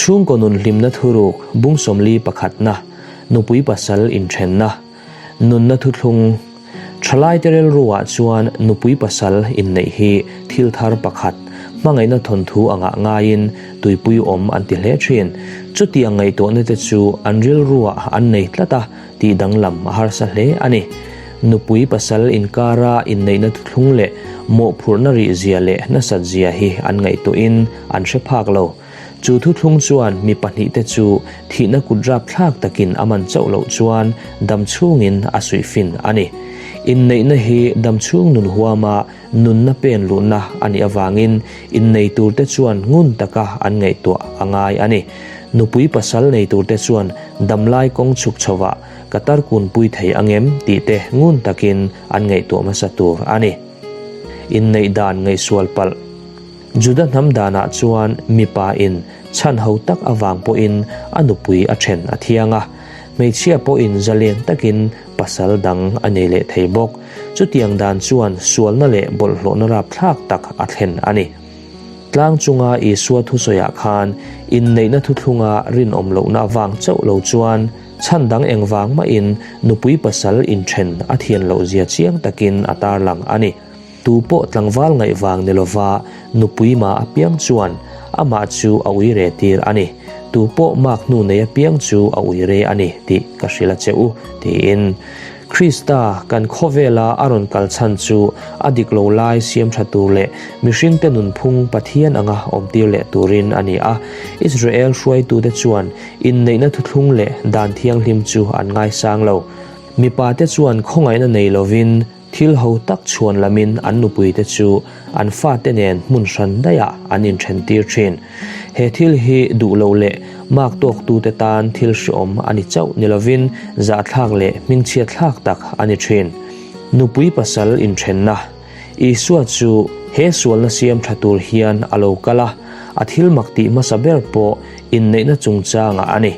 Chhungkaw nun hlimna thuruk bung 40 pakhatna, nupui pasal inthenna, nunna thuthlung, Thalaite rilruah chuan nupui pasal inneih hi thil thar pakhat, hmangaihna thawnthu angah ngaiin tuipui awm an ti hle thin. Chutiang ngaihtuahna te chu an rilruah an nei tlat a, tih danglam a harsa hle a ni. Nupui pasal inkara inneihna thuthlung leh mawhphurhna rihzia leh nasatzia hi an ngaihtuahin an hre phak lo. Chu thuthlung chuan mi pahnihte chu thihna kut rapthlak takin a man chauh loh chuan dam chhungin a suihfin a ni. Inneihna hi dam chhung nun huama nunna pen luhna a nih avangin innei turte chuan ngun taka an ngaihtuah a ngai a ni. Nupui pasal nei turte chuan damlai kawng chhuk chhovah ka tarkunpui thei angem tihte ngun takin an ngaihtuah hmasa tur a ni. Inneih dan ngaihsual palh. Juda hnam danah chuan mipa in chhan ho tak avang pawhin a nupui a then a thiang a, hmeichhia pawhin zalen takin pasal dang a nei leh thei bawk. Chutiang dan chuan sualna leh bawlhhlawhna rapthlak tak a thlen a ni. Tlang chunga Isua thusawiah khan inneihna thuthlunga rinawm lohna avang chauh lo chuan chhan dang engvang mahin nupui pasal inthen a thian lohzia chiang takin a tarlang a ni. Tu pawh tlangval ngaih vang ni lova nupui ma apiang chuan amah chu a ui re tir a ni. Tu pawh mak hnu nei apiang chu a ui re a ni tih ka hrilh a che u, tiin. Krista kan khawvela a rawn kal chhan chu a dik lo lai siam tha tur leh mihringte nunphung Pathian anga awmtir leh turin a ni a. Israel hruaitute chuan inneihna thuthlung leh dan thianghlim chu an ngaisang lo. Mipate chuan khawngaihna nei lovin Thil ho tak chhuan lamin an nupuite chu an fate nen hmun hran daihah an inthentir thin. He thil hi duh loh leh mak tawktute tan thil hreawm a ni chauh ni lovin zahthlak leh hmingchhiatthlak tak a ni thin. Nupui pasal inthenna Isua chu he sualna siam tha tur hian a lo kal a, a thil mak tih hmasa ber pawh inneihna chungchangah a ni.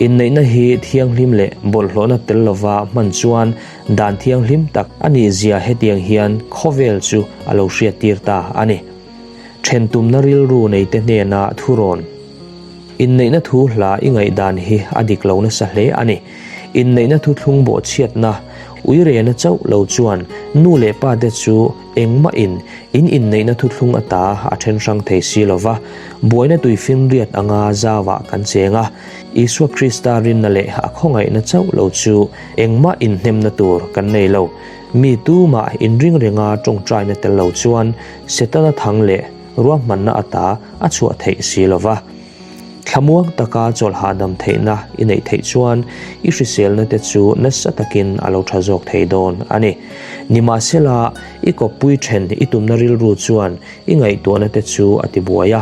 Inneihna hi thianghlim leh bawlhhlawhna tel lova hman chuan Dan thianghlim tak a nih zia hetiang hian khawvel chu a lo hriattir ta a ni. Then tumna rilru neite hnena thurawn inneihna thu hla i ngaihdan hi a dik lo nasa hle a ni. Inneihna thuthlung bawhchhiatna uirena chauh lo chuan nu leh pa te chu engmah in in inneihna thuthlung ata a then hrang thei si lova, buaina tuifinriat anga zauah kan cheng a. Isua Krista rinna leh a khawngaihna chauh lo chu engmah inhnemna tur kan nei lo. Mi tumah inring renga tawngtaina tel lo chuan Setana thang leh ruahmanna ata a chhuah theih si lo va. Thlamuang taka chawlh hahdam theihna i neih theih chuan i hriselna te chu nasa takin a lo tha zawk thei dawn a ni. Nimahsela, i kawppui then i tumna rilru chuan i ngaihtuahna te chu a tibuai a.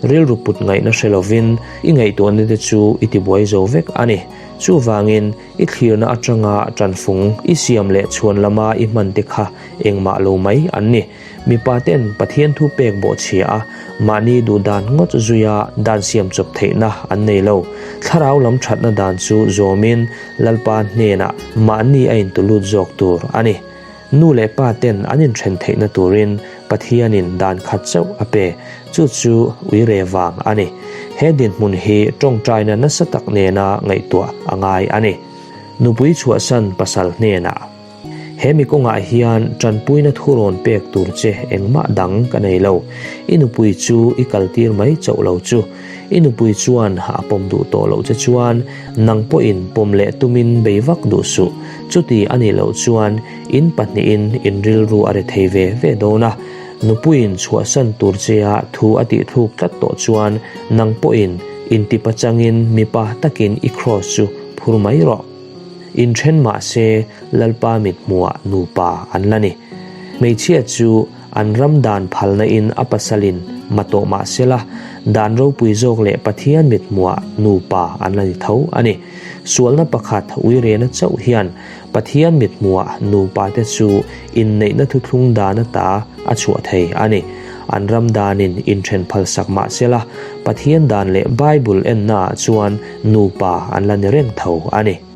Rilru put ngaihna hre lovin i ngaihtuahna te chu i tibuai zo vek a ni. Chuvangin, i thlirna atanga tanfung i siam leh chhuan lama i hman te kha engmah lo mai an ni. Mipa ten Pathian thu pek bawhchhia a, mahni duh dan ngawt zuia dan siam chawp theihna an nei lo. Thlarau lam thatna dan chu zawmin Lalpa hnenah mahni a intulut zawk tur a ni. Nu leh pa ten an inthen theihna turin Pathianin dan khat chauh a pe, chu chu uire vang a ni. He dinhmun hi tawngtaina nasa tak nena ngaihtuah a ngai a ni. Nupui chhuahsan pasal hnenah, He mi kawngah hian tanpuina thurawn pek tur che engmah dang ka nei lo. I nupui chu i kaltir mai chauh lo chu. I nupui chuan a pawm duh tawh loh che chuan nang pawhin pawm leh tumin bei vak duh suh. Chuti a nih loh chuan in pahnihin in rilru a re thei ve ve dawn a. Nupuiin chhuahsan tur chea thu a tih thluk tlat tawh chuan nang pawhin inti pachangin mipa takin i kraws chu phur mai rawh. Inthen mah se Lalpa mithmuhah nupa an la ni. Hmeichhia chu An ram dan phalna in a pasalin ma tawh mah sela, dan ropui zawk leh Pathian mithmuah nupa an la ni tho a ni. Sualna pakhat uirena chauh hian Pathian mithmuah nupa te chu inneihna thuthlung dan ata a chhuah thei a ni. An ram danin inthen phalsak mah sela, Pathian dan leh Bible ennaah chuan nupa an la ni reng tho a ni.